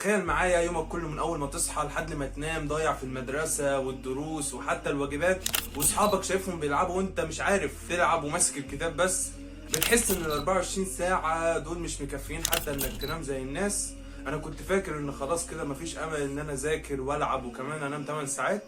تخيل معايا يومك كله من اول ما تصحى لحد ما تنام ضايع في المدرسة والدروس وحتى الواجبات، واصحابك شايفهم بيلعبوا وانت مش عارف تلعب وماسك الكتاب بس. بتحس ان ال 24 ساعة دول مش مكفيين حتى انك تنام زي الناس. انا كنت فاكر ان خلاص كده مفيش امل ان انا اذاكر والعب وكمان انام 8 ساعات،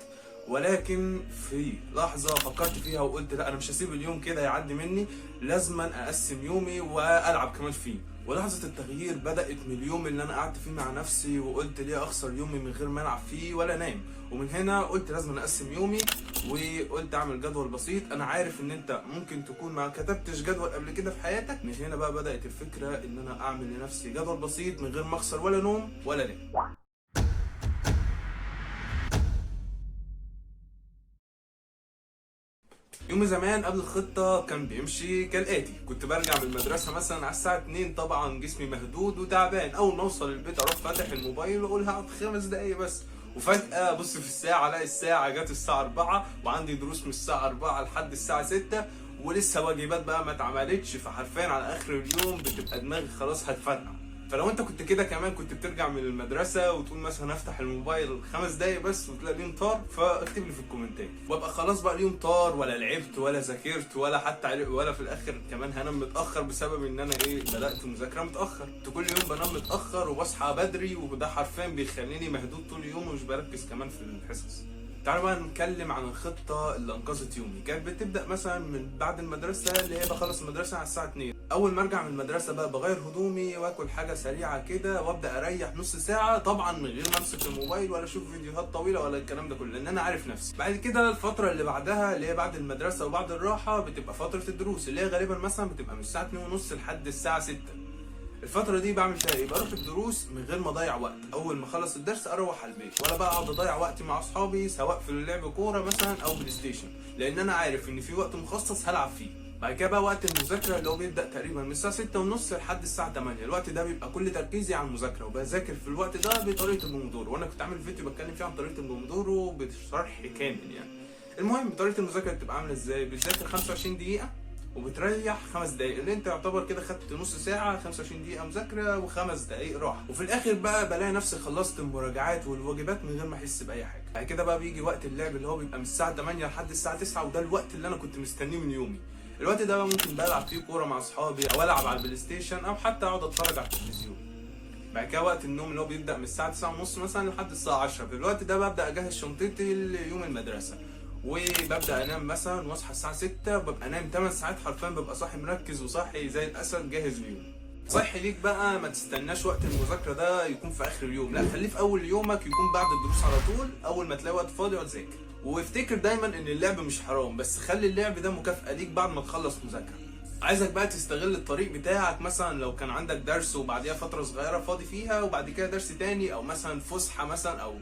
ولكن في لحظة فكرت فيها وقلت لا، انا مش هسيب اليوم كده يعدي مني، لازما اقسم يومي والعب كمان فيه. ولحظة التغيير بدأت من اليوم اللي انا قعدت فيه مع نفسي وقلت ليه اخسر يومي من غير ما العب فيه ولا انام. ومن هنا قلت لازم اقسم يومي، وقلت اعمل جدول بسيط. انا عارف ان انت ممكن تكون ما كتبتش جدول قبل كده في حياتك. من هنا بقى بدأت الفكرة ان انا اعمل لنفسي جدول بسيط من غير ما اخسر ولا نوم ولا نام. يومي زمان قبل الخطة كان بيمشي كالآتي: كنت برجع من المدرسة مثلا على الساعة 2، طبعا جسمي مهدود وتعبان. أول ما أوصل البيت أروح فاتح الموبايل وأقول هقعد 5 دقايق بس، وفجأة أبص في الساعة ألاقي الساعة جت الساعة 4 وعندي دروس من الساعة 4 لحد الساعة 6 ولسه واجبات بقى ما اتعملتش. فحرفيا على آخر اليوم بتبقى دماغي خلاص هتفرقع. فلو انت كنت كده كمان، كنت بترجع من المدرسة وتقول مثلا افتح الموبايل 5 دقايق بس وتلاقي اليوم طار، فاكتب لي في الكومنتات. وابقى خلاص بقى اليوم طار، ولا لعبت ولا ذاكرت ولا حتى ولا في الاخر كمان هنام متأخر بسبب ان انا بدأت مذاكرة متأخر. كنت كل يوم بنام متأخر وبصحى بدري، وده حرفيا بيخليني مهدود طول اليوم ومش بركز كمان في الحصص. تعالوا بقى نتكلم عن الخطة اللي أنقذت يومي. كانت بتبدأ مثلا من بعد المدرسة، اللي هي بخلص المدرسة على الساعة 2. أول ما أرجع من المدرسة بقى بغير هدومي وآكل حاجة سريعة كده وأبدأ أريح نص ساعة، طبعا من غير ما أمسك الموبايل ولا أشوف فيديوهات طويلة ولا الكلام ده كله، لأن أنا عارف نفسي. بعد كده الفترة اللي بعدها اللي هي بعد المدرسة وبعد الراحة بتبقى فترة الدروس، اللي هي غالبا مثلا بتبقى من الساعة 2:30 لحد الساعة 6. الفترة دي بعمل فيها ايه؟ بروح الدروس من غير ما اضيع وقت، اول ما اخلص الدرس اروح على البيت، ولا بقى اقعد اضيع وقتي مع اصحابي سواء في اللعب كورة مثلا او بلاي ستيشن، لان انا عارف ان في وقت مخصص هلعب فيه. بعد كده بقى وقت المذاكرة اللي هو بيبدأ تقريبا من الساعة 6:30 لحد الساعة 8. الوقت ده بيبقى كل تركيزي على المذاكرة، وبذاكر في الوقت ده بطريقة البومودورو، وانا كنت عامل فيديو بتكلم فيه عن طريقة البومودورو بشرح كامل يعني. المهم طريقة المذاكرة بتبقى عاملة ازاي؟ بتذاكر 25 دقيقة وبتريح 5 دقايق، اللي انت يعتبر كده خدت نص ساعة، 25 دقيقة مذاكرة و5 دقايق راحة. وفي الاخر بقى بلاقي نفسي خلصت المراجعات والواجبات من غير ما احس باي حاجة. بعد كده بقى بيجي وقت اللعب اللي هو بيبقى من الساعة 8 لحد الساعة 9، وده الوقت اللي انا كنت مستنيه من يومي. الوقت ده بقى ممكن بلعب فيه كورة مع اصحابي، او العب على البلاي ستيشن، او حتى اقعد اتفرج على التلفزيون. بعد كده وقت النوم اللي هو بيبدأ من الساعة 9:30 مثلا لحد الساعة 10. في الوقت ده ببدأ اجهز شنطتي ليوم المدرسة، وببدا انام مثلا واصحى الساعة 6، وببقى نايم 8 ساعات حرفيا، ببقى صاحي مركز وصاحي زي الاسد جاهز ليوم. صحي ليك بقى ما تستناش وقت المذاكرة ده يكون في اخر اليوم، لا خليه في اول يومك، يكون بعد الدروس على طول. اول ما تلاقي وقت فاضي اقعد ذاكر. وافتكر دايما ان اللعب مش حرام، بس خلي اللعب ده مكافاة ليك بعد ما تخلص مذاكرة. عايزك بقى تستغل الطريق بتاعك، مثلا لو كان عندك درس وبعديها فترة صغيرة فاضي فيها وبعد كده درس تاني، او مثلا فسحة مثلا، او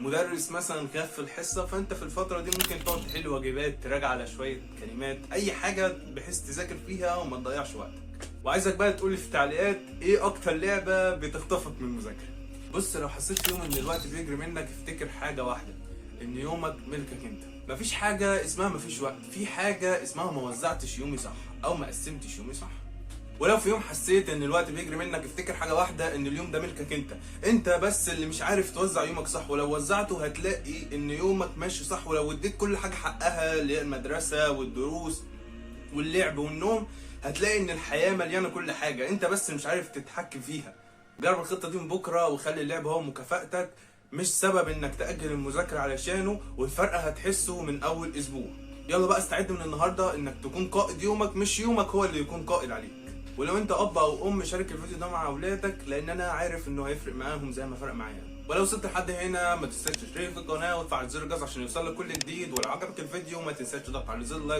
مدرس مثلا غاب في الحصة، فانت في الفترة دي ممكن تقعد تحل واجبات، تراجع على شوية كلمات، اي حاجة بحيث تذاكر فيها وما تضيعش وقتك. وعايزك بقى تقولي في التعليقات ايه اكتر لعبه بتخطفك من المذاكرة. بص، لو حسيت في يوم ان الوقت بيجري منك، افتكر حاجة واحدة، ان يومك ملكك انت. مفيش حاجة اسمها مفيش وقت، في حاجة اسمها ما وزعتش يومي صح او ما قسمتش يومي صح. ولو في يوم حسيت ان الوقت بيجري منك، افتكر حاجة واحدة، ان اليوم ده ملكك انت، انت بس اللي مش عارف توزع يومك صح. ولو وزعته هتلاقي ان يومك ماشي صح، ولو اديت كل حاجة حقها اللي هي المدرسة والدروس واللعب والنوم، هتلاقي ان الحياة مليانة كل حاجة، انت بس مش عارف تتحكم فيها. جرب الخطة دي من بكره، وخلي اللعب هو مكافأتك مش سبب انك تأجل المذاكرة علشانه، والفرق هتحسه من اول اسبوع. يلا بقى استعد من النهارده انك تكون قائد يومك، مش يومك هو اللي يكون قائد عليك. ولو انت اب او ام شارك الفيديو ده مع اولادك، لان انا عارف انه هيفرق معاهم زي ما فرق معايا. ولو وصلت لحد هنا ما تنساش تشترك في القناة وتفعل زر الجرس عشان يوصلك كل جديد. ولو عجبك الفيديو ما تنساش تضغط على زر ال like.